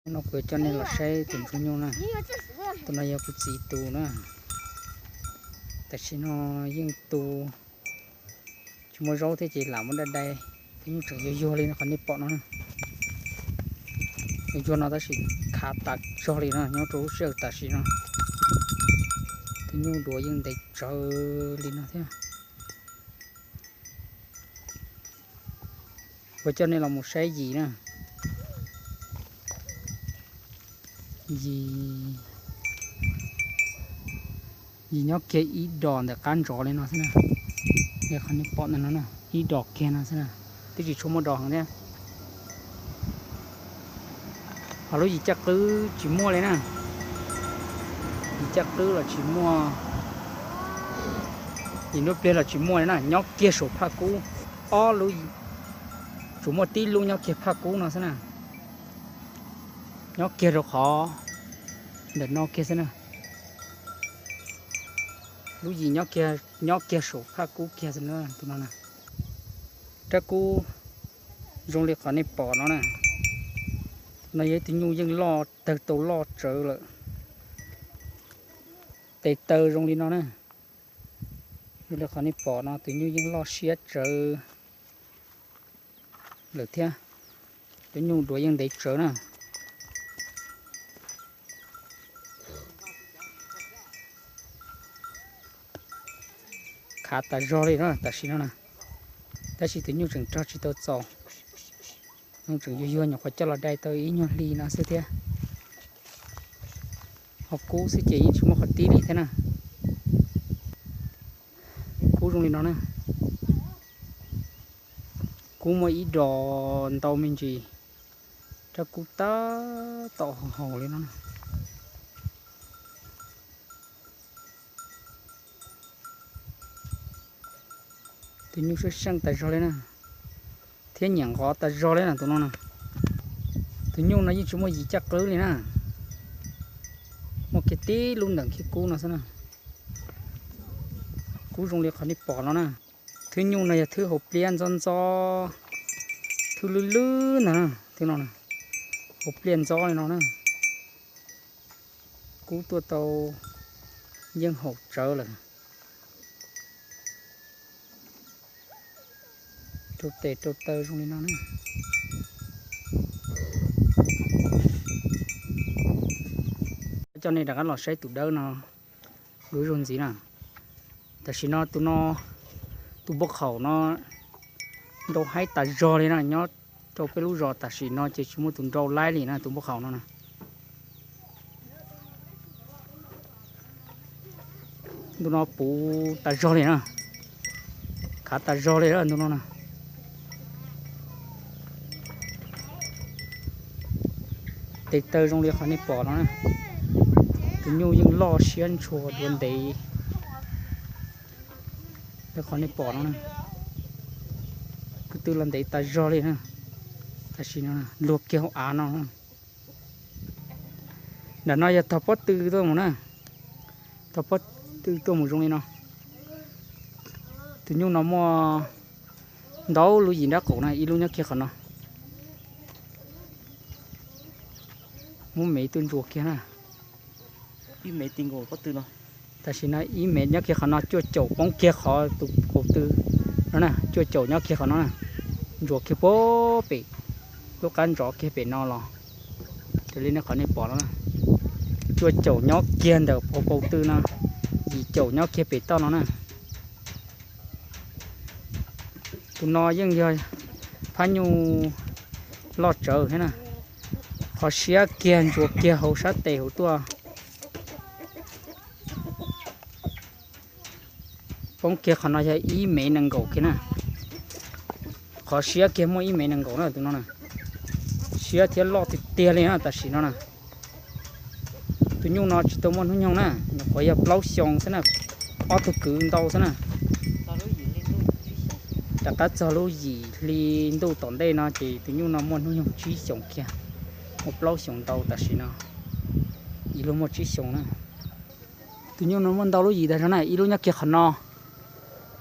No kuv yuav coj nej los saib tus ntsuag nyuj na. Tus no yog kuv txiv tus na. Tam sim no yeej tu tsis muaj zaub thiab ces lam muab dai dai. Tus nyuj tseem yuag yuag li qhov nej pom no na. Yuag yuag no tab sis khav tas zog li no nyob rau lub sij hawm tam sim no. Tus nyuj duav yeej ntev tsawv li no thiab. Kuv coj nej los mus saib yim na. Yim, yim nyob kiag ib dos ntawm qab ntsov li no xwb na. Qhov nej pom ntawm no na, ib dos kiag no xwb na, twb tsis tshua muaj dos heev thiab. Ho lub yim caj qwb tsis muaj li na. Yim caj qwb los tsis muaj, yim nruab pliag los tsis muaj li na, nyob kiag saum phaj kub. Ob lub, tsuas muaj tib lub nyob kiag phaj kub no xwb na. Nyob kiag rau qhov ntawm no kiag xwb na. Lub yim nyob kiag saum phaj kub kiag xwb na, tus no na. Rab kub zoo li qhov nej pom no na. No yog ib tug nyuj yeej loj tawg tau loj tsawv lawm. Tes taw zoo li no na. Zoo li qhov nej pom no tus nyuj yeej loj siab tsawv lawm thiab. Tus nyuj duav yeej ntev tsawv na. Khav tas zog li no tam sim no na. Tab sis tus nyuj tseem rog tsis tau txaus. Nyuj tseem yuag yuag nyuam qhuav coj los dai tau ib nyuag hli no xwb thiab. Ho kub xwb ces yeej tsis muaj qhov tib li thiab na. Kub zoo li no na. Kub muaj ib dos ntau me ntsis. Rab kub tab tom haus haus li no na. Tus nyuj seej seej tas zog li na, thiab nyiam nqov tas zog li na tus no na. Tus nyuj no yeej tsis muaj yim caj qwb li na, muaj kiag tib lub ntawm khib kub no xwb na. Kub zoo li qhov nej pom no na. Thwb nyuj no yog thwb hauv pliaj ntxob ntxob, thwb lwb lwb ntag na, thwb no na, hauv pliaj ntxob li no na. Kub tuaj tau yeej haum tsawv lawm. Rau tes rau taw zoo li no na. Coj nej rov qab los saib tus dawb no lub zoo ntxiv na. Tam sim no tus no, tus npau khaum no nrau haib tas zog li na, nyob rau peb lub zos tam sim no ces tsis muaj tus nrau laib li na, tus npau khaum no na. Ntu no puv tas zog li na, khav tas zog li ntu no na. Tes taw zoo li qhov nej pom no na. Tus nyuj yeej loj siab ntshua duav ntev li qhov nej pom no na. Kuj twb los ntev tas zog li na. Tam sim no luag kiag hauv av no. Nram no yog tog pob tw tuaj mus na, tog pob tw tuaj mus zoo li no. Tus nyuj no muaj ntau lub yim nrab qaum na, ib lub nyob kiag qhov no. Muab mev tuaj ntsuas kiag na. Tam sim no ib mev nyob kiag qhov no, cuaj caum poob kiag qhov tus qaum tw no na, cuaj caum nyob kiag qhov no na, ntsuas kiag puag pem lub qab ntsov kiag pem no los. Raws li nej qhov nej pom no na, cuaj caum nyob kiag ntawm qhov qaum tw no, yim caum nyob kiag pem toj no na. Tus no yeej yog phab nyuj loj tsawv thiab na. Qhov siab kiag ntsuas kiag hauv sab tes hauv tuaj. Poob kiag qhov no yog ib mev nees nkaum kiag na. Qhov siab kiag muaj ib mev nees nkaum na tus no na. Siab thiab loj tiag tiag li na tam sim no na. Tus nyuj no tsis tau muaj hnub nyoog na, nyuam qhuav yog plaub xyoo xwb na, ob tug kwv ntau xwb na. Rov qab txog lub yim hli ntuj tom ntej no ces tus nyuj no muaj hnub nyoog tsib xyoos kiag, muaj plaub xyoos ntau tam sim no, ib lub muaj tsib xyoos na. Tus nyuj no muaj ntau lub yim tas zog na, ib lub nyob kiag qhov no,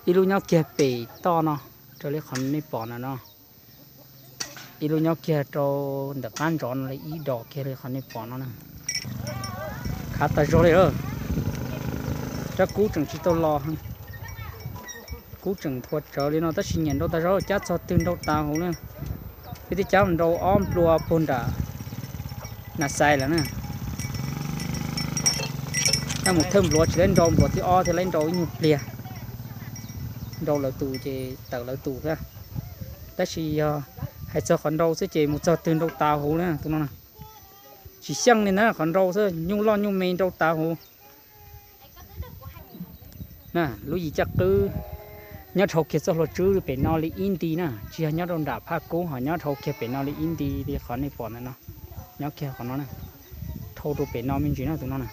ib lub nyob kiag pem toj no, raws li qhov nej pom na no. Ib lub nyob kiag rau ntawm qab ntsov no li ib dos kiag li qhov nej pom no na. Khav tas zog li lawm. Rab kub tseem tsis tau los, kub tseem nthuav tsawv li no tab sis nyiam nrau tas zog, cab txog twg nrau tas huv na. Peb twb cab nrau ob nplua puag nram Nas Xais lawm na. Cab mus thawj npluav tsis laib nrau npluav thib ob thiab laib nrau ib nyuag pliag. Nrau lawv tus ces tawm lawv tus thiab. Tab sis yog hais txog qhov nrau xwb ces mus txog twg nrau tas huv na tus no na. Tsis xyeej li na, qhov nrau xwb, nyuj loj nyuj me nrau tas huv. Na, lub yim caj qwb nyob dhau kiag txoj hlua tswb pem no li ib nti na, tsis yog nyob rau nram Phaj Kub ho nyob dhau kiag pem no li ib nti li qhov nej pom ntawm no. Nyob kiag qhov no na, dhau rau pem no me ntsis no tus no na.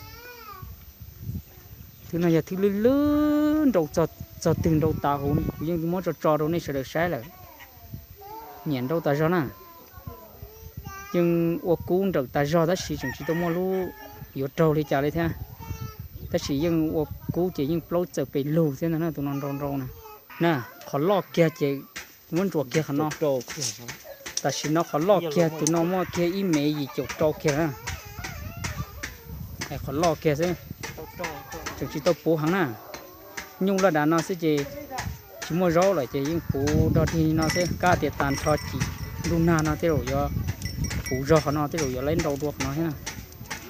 Thwb no yog thwb lwj lwj nrau, txog twg nrau tas huv, kuv yeej muab tso tso rau nej sawv daws saib lawm. Nyiam nrau tas zog na. Yeej ua kub nrawm tas zog tab sis tseem tsis tau muaj lub yuav raug li cas li thiab. Tab sis yeej ua kub ces yeej plaub txawm pes lug thiab ntag na, tus no nrau nrau na. Na, qhov loj kiag ces muab ntsuas kiag qhov no. Tam sim no qhov loj kiag tus no muaj kiag ib mev yim caum rau kiag na. Qhov loj kiag xwb, tseem tsis tau puv heev na. Nyuj loj dav no xwb ces tsis muaj zaub lawm ces yeej puv dog dig no xwb, kab tias tas nrho cim ntuj nag no tej zaum yuav puv zog qhov no, tej zaum yuav laib nrau dua qhov no thiab na.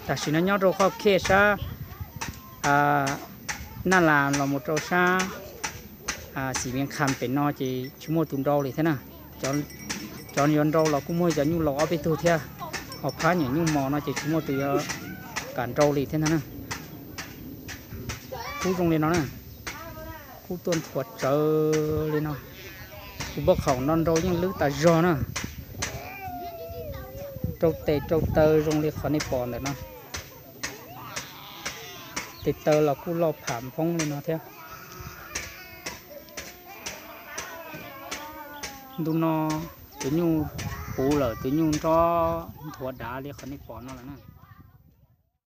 Tam sim no nyob rau qhov khej sab Naj Las los mus rau sab Xim Vias Khas pem no ces tsis muaj tus nrau li thiab na. Cov yuav nrau los kuj muaj cov nyuj laus ob peb tug thiab, ho phab nyuam nyuj mos no ces tsis muaj tus yuav kam nrau li thiab ntag na. Kub zoo li no na, kub tuaj nthuav tsawv li no. Tus npaj khaum no nrau yeej lwj tas zog na, rau tes rau taw zoo li qhov nej pom ntawm no. Tes taw los kuj loj pham nphoob li no thiab. Ntu no tus nyuj puv lawm, tus nyuj nrob nthuav dav li qhov nej pom no lawm na.